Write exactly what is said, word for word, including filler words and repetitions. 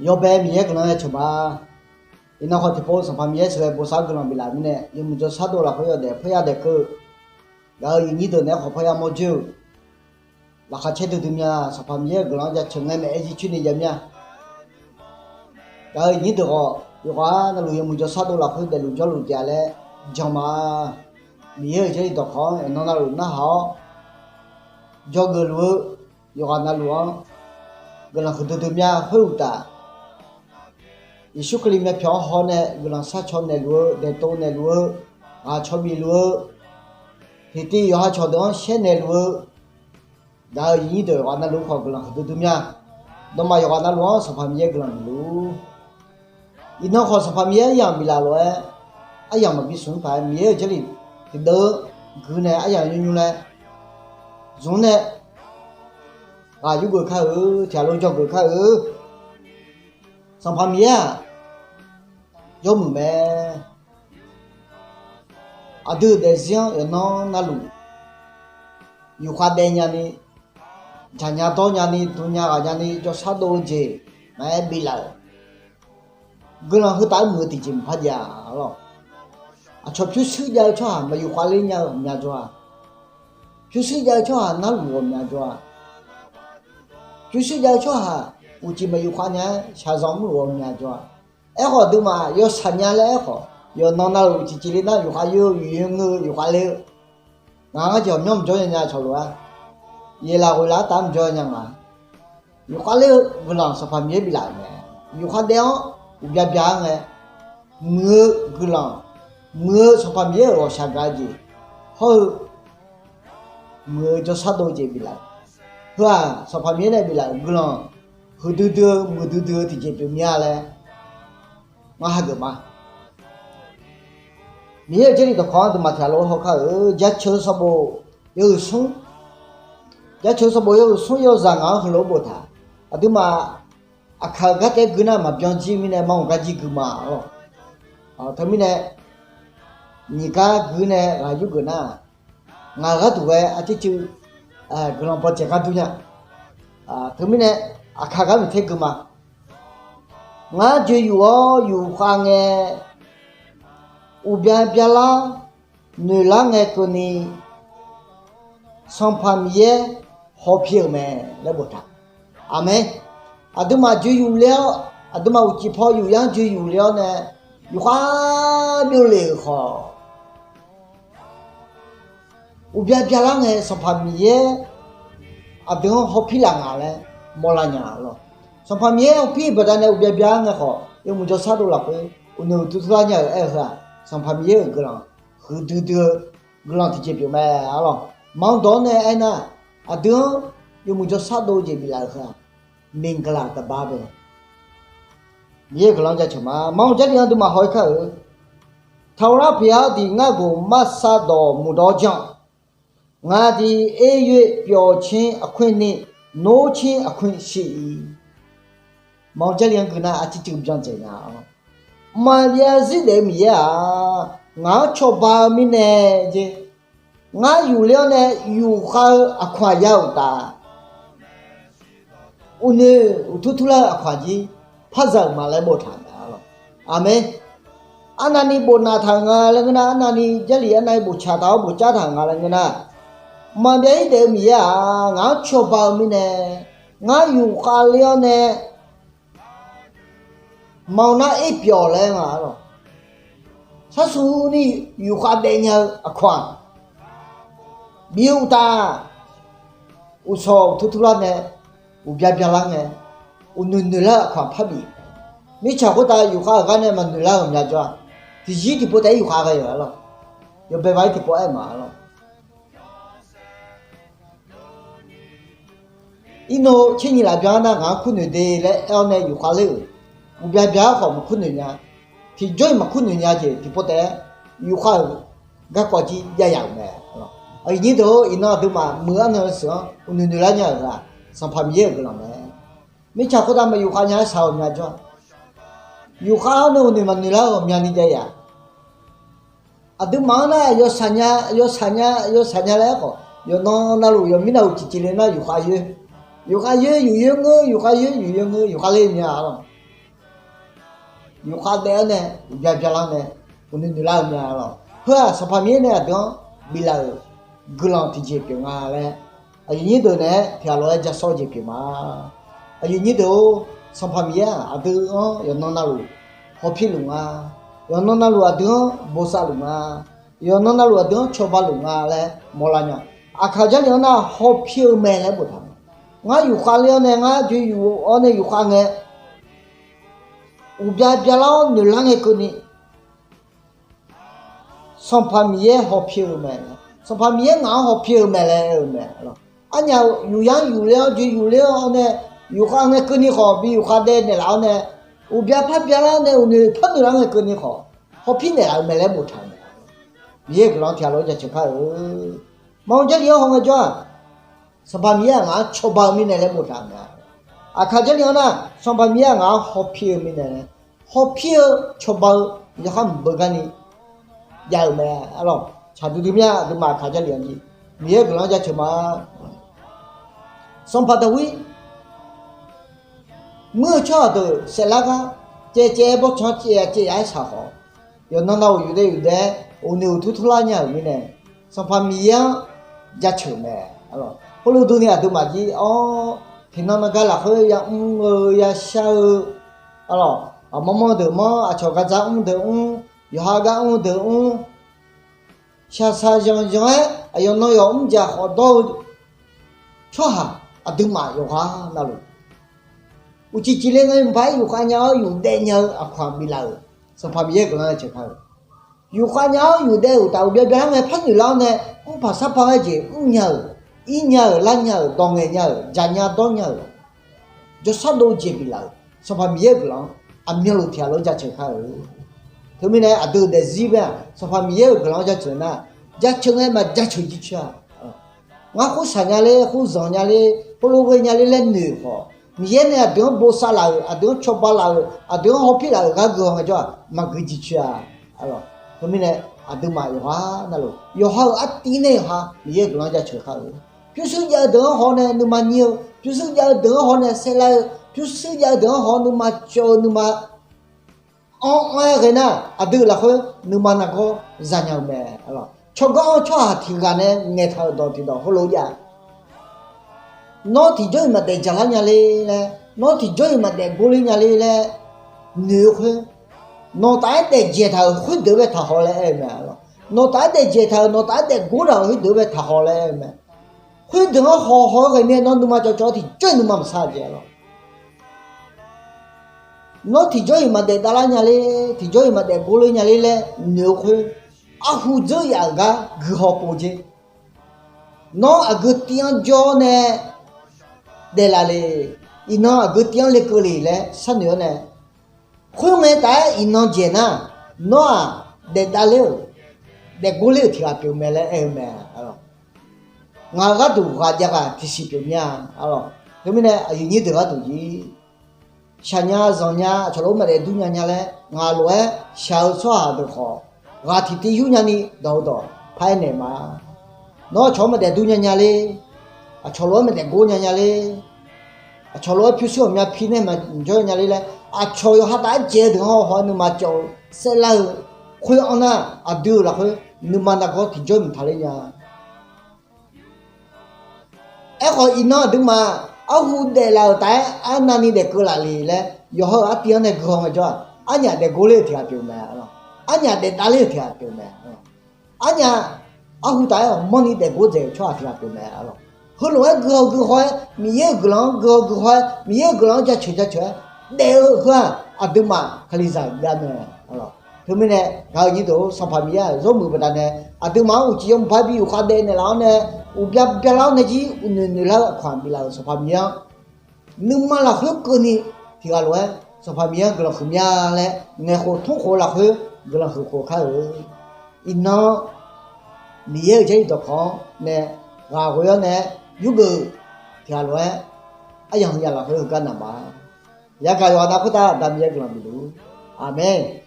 Yawbae Miqyaer guiqlanq-anr jaceuq ma. Iqnan khawf tiqpov Sanqpaq Miqyaer sheuqghae bosav-eu guiqlanq biflaf-euq mirnae, yawmuiq jawrshar dov lafkhoer yawdaef parya daef keuv-eu, gaq-euq iqnyir deuq naeq-aer khawf parya mawr dzoer-eu, laqkhaq caer duidui mya. Sanqpaq Miqyaer-euq guiqlanq-anr jaceuq ngae maeq-aer jircoer ni jav mya. Gaq-euq iqnyir deuq khawf yawqghaq navluf yawmuiq jawrshar dov lafkhoer daefluf jawrluf taef-a laer jan ma. Miqyaer-euq Jarlif dawqkawq-anr yawqnan navluf narhaq-awr, dzawgeuf luf-eu yawqghaq navluf-anr guiqlanq huiqdui dui mya. Khoeruqtaf, Yeqsur Kali myavpyawq-anr haw nae guiqlanq sharcaw naeqluf-eu, daeqtov naeqluf-eu, ghaq caw bif luf-eu, tiqtiv yawqha cawqdeuq-anr shaer naeqluf-eu, gaq-euq iqnyir deuq yawqghaq navluf khawf guiqlanq huiqdui dui mya. Nawmaf yawqghaq navluf-anr Sanqpaq Miqyaer guiqlanq bifluf-ur. Iqnan khawf Sanqpaq Miqyaer aryamq biflaf lof-aer, aryamq maqbi smq-anr paq-aer Miqyaer-euq Jarlif tiqdeuv-eu gui nae aryamq nymrnymr laer zmq nae ghaq yurgeuf kar-eu, tiqghaq lof dzawgeuf kar-eu. Sanqpaq Miqyaer-aq, yawmuiq mae. Aqdui-euq daefzir-anr yawqnan navluf yufkhav daev nyani, dzaqnya dawrnya ni, dmnya ghaqnya ni, jawrshar dov-eu jeq maqaer biflaf-euq, guiqlanq heutaf-aer muiq-eu tiqjeq maqpar jav-a lawq. Aqcawq pyurshuir jav-eu tsawrhaq maqyufkhav ler nya-eu ghawqmya jawr-a. Pyurshuir jav-eu tsawrhaq narluf ghawqmya jawr-a. Pyurshuir jav-eu tsawrhaq uqcif maqyufkhav nya-aer shaqzanq mrluf ghawqmya jawr-a. Aerkhawf aqduimaf yawshaq nya laer aerkhawf, yawqnan navluf uqcif cifle nar yufkhav yoer-eu, yuqyoer ngeur-eu, yufkhav ler-eu, ngaq-anr jeq ghawqmyanr maqjawr nya nya cawq lof-aer, yeqlaf ghoeqlaf-anr taf-anr maqjawr nya nga. Yufkhav ler-eu guiqlanq Sanqpaq Miqyaer biflaf-euq mae. Yufkhav daev-anr uqbya bya-aer ngae, muiq-eu guiqlanq, muiq-eu Sanqpaq Miqyaer-euq ghawqshaq gaq-eu jeq hawr-eu, muiq-eu jawrshar dov-eu jeq biflaf-euq, heu-aq Sanqpaq Miqyaer nae biflaf-euq guiqlanq huiqdui dui-eu muiqdui dui-eu tiqjeq pyeuf mir-a laer ngar hageuf ma. Miqyaer-euq Jarlif dawqkawq-anr aqduimaf tiqghaq lof-aer hawkar-euq, Jaceuq sanqbof yawhuiq smr, Jaceuq sanqbof yawhuiq smr yawzaq ngaq-anr heulof-aer boftaq, aqduimaf aqkaq-euq gartaef gui nar maqbyan jir mirnae maqanr gar jir gui ma-awq. Teumirnae nyiq gar gui nae ghaq yurgeuf nar, ngaq-euq gharduq ghae arcuiv cuiv guiqlanq bawdzaeq gar dur nya. Teumirnae aqkaq gar maeq ter gui ma. Ngar joe yuf-awr yufkhav ngae, uqbya byalar noeqlar ngae keuvni, Sanqpaq Miqyaer hawpir-euq mae laer boftaq. Aqmeq. Aqduimaf joe yuf le-awr, aqduimaf uqcif paw yuf yar joe yuf le-awr nae, yufkhav byov lef-euq khawf, uqbya byalar ngae Sanqpaq Miqyaer aqdui-anr hawpir laf nga laer mawrlar nya lawq. Sanqpaq Miqyaer hawpir-eu baqdanae uqbya byalar ngae khawf, yawmuiq jawrshar dov lafkhoer uqnoeq uqtur turlar nya-euq aer-eu heu-aq, Sanqpaq Miqyaer-euq guiqlanq huiqdui dui-eu guiqlanq tiqjeq pyeuf mae-a lawq. Maqanr dawq-awr nae aernar, aqdui-anr yawmuiq jawrshar dov-eu jeq biflaf-euq heu-aq, မင်္ဂလာတစ်ပါးပဲ. Miqyaer-euq guiqlanq-anr jaceuq ma. Maqanr Jarlif-anr aqduimaf haw-ir kar-euq, ထာဝရဘုရားသည် ငါ့ကို မတ်စတ်သော် မုန်တောကြောင့် ငါသည် အေး၍ ပျော်ခြင်းအခွင့်နှင့် နိုးခြင်းအခွင့်ရှိ၏. Maqanr Jarlif-anr gui nar arcuiv cuiv byan dzaeq nya-a. Maqbyav zir daef-eu Miqyaer-aq, ngaq-anr cawba-eu mirnae jeq, ngar yufler-awr nae yufkhav-eu aqkawq-aq ya-euq uqtaf, uqnoeq uqtur turlar-eu aqkawq-aq jir parza-euq ma laer boftaq-euq mae-a lawq. Aqmeq. Arnavni boftaq-euq nga laer ngeur nar, arnavni Jarlif arnavni boftaq taq-awr boftaq taq-euq nga laer ngeur nar, maqbyav-ir daef-eu Miqyaer-aq, ngaq-anr cawba-eu mirnae, ngar yufkhav ler-awr nae maqanr nar အေးပျော် laer nga-a lawq. Sarsuni yufkhav daef nya-eu aqkawq-aq, bif-eu uqtaf, uqshawq uqtur turlar nae, uqbya byalar ngae, uqnoeq noeqlar-eu aqkawq-aq parbif. Mirtsaq khoertav yufkhav-euq gar nae maqnoeqlar-eu ghawqmya jawr-a. Tiqzir tiqpov taef-aer yufkhav ghae-euq-a lawq. Yawbae bae-ir tiqpov aer ma-a lawq. Irnov tser nyiq laf byan-anr nar ngaq-anr kurnoeq de laer aer-awr nae yufkhav ler-euq, uqbya bya-aer khawf maqkurnoeq nya. Tiqjawr-iq maqkurnoeq nya jeq tiqpov taef-aer yufkhav-euq garkawv jir jav yaf-euq mae. Aqyuif nyir deuq-or, iqnan aqduimaf muiq-eu arnan yawshuif-anr uqnoeq noeqlar nya-euq-aq, Sanqpaq Miqyaer-euq guiqlanq mae. Mirtsaq khoertav maqyufkhav nya-aer shaq-euq ghawqmya jawr-a. Yufkhav-awr nae uqnoeq maqnoeq lar-eu ghawqmyani jav yaf. Aqduimaf-anr nar yawshaq nya, yawshaq nya, yawshaq nya laer aerkhawf, yawqnan navluf yawqmir navluf ciqciq le nar yufkhav yoer. Yufkhav yoer yufyoer ngeur, yufkhav yoer yufyoer ngeur, yufkhav ler nya-a lawq. yufkhav daef-awr nae uqbya byalar-awr nae uqnoeq noeqlar-eu mae lawq. Heu-aq Sanqpaq Miqyaer nae aqdui-anr biflaf-euq guiqlanq tiqjeq pyeuf nga laer aqyuif nyir deuq naeq-aer tiqghaq lof-aer ja sawr-eu jeq pyeuf ma. Aqyuif nyir deuq-or, Sanqpaq Miqyaer-aq aqdui-anr yawqnan navluf hawpir luf nga. Yawqnan navluf aqdui-anr bosav luf nga. Yawqnan navluf aqdui-anr cawba luf nga laer mawrlar nya. Aqkaq Jarlif-anr nar hawpir-eu mae laer boftaq mae. Ngar yufkhav ler-awr nae, ngar joe yuf-awr nae yufkhav ngae, uqbya byalar-awr noeqlar ngae keuvni Sanqpaq Miqyaer hawpir-eu mae. Sanqpaq Miqyaer ngaq-anr hawpir-eu mae laer aer-eu mae. Arnyaf yufyar-anr yufler-awr joe yufler-awr nae yufkhav ngae keuvni khawf bi yufkhav daev naeqlaf-awr nae, uqbya par byalar-awr nae uqnoeq par noeqlar ngae keuvni khawf hawpir naeqlaf-eu mae laer boftaq-euq mae. Miqyaer-euq guiqlanq-anr tiqghaq lof-aer jaceuq kar-eu. Maqmr Jarlif-anr haw ngaejawr-aq, Sanqpaq Miqyaer-aq ngaq-anr cawba-eu mirnae laer boftaq-euq mae. Aqkaq Jarlif-anr nar, Sanqpaq Miqyaer-aq ngaq-anr hawpir-eu mirnae laer, hawpir-eu cawba-eu yawkhav mq beugar ni jav-euq mae. Arlawq, tsaq duidui mya aqduimaf Aqkaq Jarlif-anr jir Miqyaer-euq guiqlanq-anr jaceuq ma. Sanqpaq Daqwir muir-eu tsawrhaq deuq saeflar gar caevcaev-aer bawrtsanq-anr caev-a caev-a-aer shaq khawf, yawqnan nav-euq yufdaev yufdaev-aer uqnoeq uqtur turlar nya-euq mirnae, Sanqpaq Miqyaer-anr jaceuq mae. Khoerlof durni aqduimaf jir-awr, tiqnan nav gar lafkhoer yamr-eu yashar-eu, arlawq, aqmanr manr deuq manr, aqcawq gardzaq mr deuq mr, yawqha gar mr deuq mr, shaqshaq zanqzanq-aer aqyawf nan yawf mr jeq khawf dawr-eu tsawrhaq aqduimaf yawqghaq navluf, uqcif cifle ngae mqpaq-aer yufkhav nya-awr yufdaev nya-eu aqkawq-anr biflaf-euq Sanqpaq Miqyaer guiqlanq-anr jaceuq kar-eu. Yufkhav nya-awr yufdaev uqtaf uqbya byalar ngae par noeqlar-awr nae, mrpaq sarpaq-aer jeq mrnya-euq, irnya-euq, larnya-euq, dawq ngaeq nya-euq, jaqnya dawrnya-euq, jawrshar dov jeq biflaf-euq Sanqpaq Miqyaer-euq guiqlanq-anr aqmyanluf tiqghaq lof-aer jaceuq kar-eu. Teumirnae aqdui-euq daefzir bae-aq Sanqpaq Miqyaer-euq guiqlanq-anr jaceuq nar, jaceuq ngae maqjaceuq jircoer-a. Ngar khoer shaq nya ler, khoer zanq nya ler, khoerlof ghae nya ler laer noeq khawf, Miqyaer nae aqdui-anr bosav laf-euq, aqdui-anr cawba laf-euq, aqdui-anr hawpir laf-euq gar gui-awr ngaejawr-aq maqgui jircoer-a. Arlawq, teumirnae aqduimaf yawqghaq navluf yawqha-euq artiv nae yawqha Miqyaer-euq guiqlanq-anr jaceuq kar-eu. Pyurshuir jav-eu deuq-anr haw nae nuima nyir-eu, pyurshuir jav-eu deuq-anr haw nae saerlar-eu, pyurshuir jav-eu deuq-anr haw nuima cawv-eu, nuima anr-aer ghae nar, aqdui-euq lafkhoer nuima nargawr zanya-eu mae. Tsawrganr-anr tsawrhaq tiqghaq nae ngaeqtaq-euq dawq tiqdawq heulof jav-a. Nawr tiqjawr-iq maqdaef jaqlar nya ler laer, nawr tiqjawr-iq maqdaef gor ler nya ler laer noeq-eu khoer, nawq taf-aer daef dzaeq taq-euq khoerdeuq bae taqhaw laer aer-eu mae. Nawq taf-aer daef dzaeq taq-euq, nawq taf-aer daef gor taq-euq khoerdeuq bae taqhaw laer aer-eu mae. Khoerdeuq-anr haw haw-aer ghae mir-aer nawr nuima cawv cawv-awr tiqjawr-iq nuima maqsar-a jeq arlawq. Nawr tiqjawr-iq maqdaef davlar nya ler, tiqjawr-iq maqdaef gor ler nya ler laer noeq-eu khoer, arhu dzeur yaf-euq gar guiqhaw pov jer. Nawr aqgeu tiv-anr jawr-awr nae daeflaf le, iqnan aqgeu tiv-anr lekeuv le laer sharnoeq-awr nae, khoerngae taf-aer iqnan dzaeq nar, nawr-aq daef davler-euq, daef gor ler-euq tiqghaq pyeuf mae laer aer-eu mae. Ngaq-euq gharduq ghaq jav ghaq tiqsiq pyeuf mir-a. Teumirnae aqyuif nyir deuq gharduq jir, shaqnya zanqnya aqcawq lof-aer maqdaef dur nya nya laer ngaq lof-aer shaq-eu tsawrhaq deuq khawf, ghaq tiqtiv yur nyani dawq-eu dawq paraer naeq ma. Nawr aqcawq-anr maqdaef dur nya nya ler, aqcawq lof-aer maqdaef gor nya nya ler, aqcawq lof-aer pyurshuir ghawqmya pi nae maqjawr nya ler laer, aqcawq yawqha taf-aer dzaeq-eu deuq-anr haw haw-aer nuima cawv-eu saerlar-eu khoer-anr nar, aqdui-euq lafkhoer nuima nargawr tiqjawr-iq maqtaq ler nya. Aerkhawf iqnan aqduimaf arhu daeflaf-euq taf-aer arnavni daefkeuv laf le laer yawqha-euq artiv-anr nae guihaw ngaejawr-aq, arnyaf daefgor ler-euq tiqghaq pyeuf mae. Arnyaf daefdav ler-euq tiqghaq pyeuf mae. Arnyaf arhu taf-aer manrni daefgor dzaeq-euq tsawrhaq tiqghaq pyeuf mae. Heulof-aer guihaw guihaw-aer Miqyaer-euq guiqlanq-anr guihaw guihaw-aer Miqyaer-euq guiqlanq-anr jaceuq jaceuq-aer daef-eu heu-aq, aqduimaf Kalizaq jav mae. Teumirnae gaq-euq nyir deuq-or, Sanqpaq Miqyaer-aq zawr muiq baqdanae aqduimaf-anr uqcif yawmuiq paq-aer bi yufkhav daef naeqlaf-awr nae, uqbya byalar-awr nae jir uqnoeq noeqlar-eu aqkawq-anr biflaf-euq Sanqpaq Miqyaer-anr nuima lafkhoer keuvni tiqghaq lof-aer Sanqpaq Miqyaer-anr guiqlanq huiqmya laer ngaeqkhof tmrkhof lafkhoer guiqlanq huiqkhof kar-eu. Iqnan Miqyaer-euq jarlif dawqkawq-anr nae ghaq ghoe-awr nae yurgeuf-eu tiqghaq lof-aer aryamq yaf lafkhoer heugar naq ma. Yagaq yawqha nav khoertav Aqda Miqyaer guiqlanq bifluf-ur. Aqmeq.